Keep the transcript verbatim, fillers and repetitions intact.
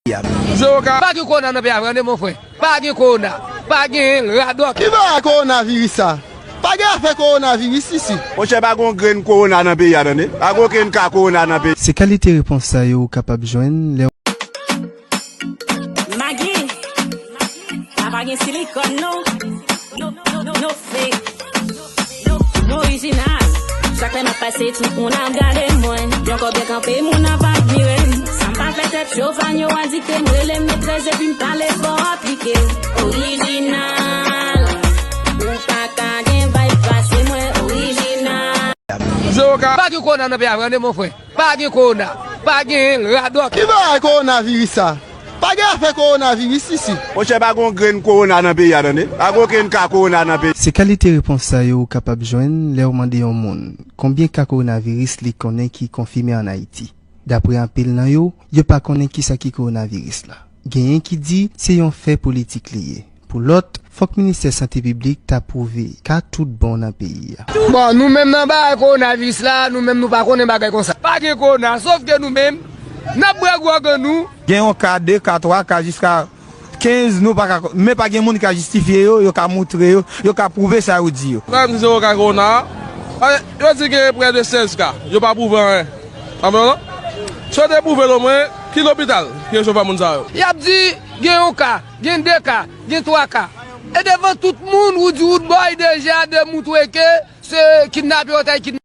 Zewo ka. Pa gen kowona nan peyi a vre, tande mon frè. Pa gen kowona. Pa gen radòt. Ki bagay kowonaviris sa? Pa gen afè kowonaviris isi. Monchè, pa gen yon grenn kowona nan peyi a, tande. Pa gen okenn ka kowona nan peyi. Se kalite repons sa yo ou kapab jwenn lè Magi, sa pa gen silikòn non. No, no, no, no fake. No, no orijinal. Chak lè m ap pase, tout moun ap gade mwen. Yon kò byen kanpe, moun ap admire m. Sa m pa fè tèt cho, fan yo adikte m. Rele m metrès epi m pale fò aplike. Orijinal. Ou pa ka gen vibe pase mwen. Orijinal. Zewo ka. Pa gen kowona nan peyi a vre, tande mon frè. Pa gen kowona. Pa gen radòt. Ki bagay kowonaviris sa? Pa gen afè kowonaviris isi. Monchè, pa gen yon grenn kowona nan peyi a, tande. Pa gen okenn ka kowona nan peyi. Se kalite repons sa yo ou kapab jwenn lè w mande yon moun konbyen ka kowonaviris li konnen ki konfime ann Ayiti. Dapre anpil nan yo, yo pa konnen kisa ki kowonaviris la. Genyen ki di se yon fè politik li ye. Pou lòt, fòk Ministè Sante Piblik ta pwouve ka tout bon nan peyi a. Bon, nou menm nan bagay kowonaviris la, nou menm nou pa konnen bagay konsa. Pa gen kowona, sòf ke nou menm, n ap bwè gwòg an nou. Gen yon ka, de ka, twa ka, jiska kenz, nou pa ka, men pa gen moun ki ka jistifye yo, yo ka moutre yo, yo ka pwouve sa yo di yo. Frè m, zewo ka kowona. Yo di gen prè de sèz ka, yo pa pwouve anyen. Anben non? Si yo te pwouve l omwen, ki lopital ki resevwa moun sa yo? Y ap di gen yon ka, gen de ka, gen twa ka. E devan tout moun, ou di Roodboy deja demoutre ke se kidnape yo t al kidnape.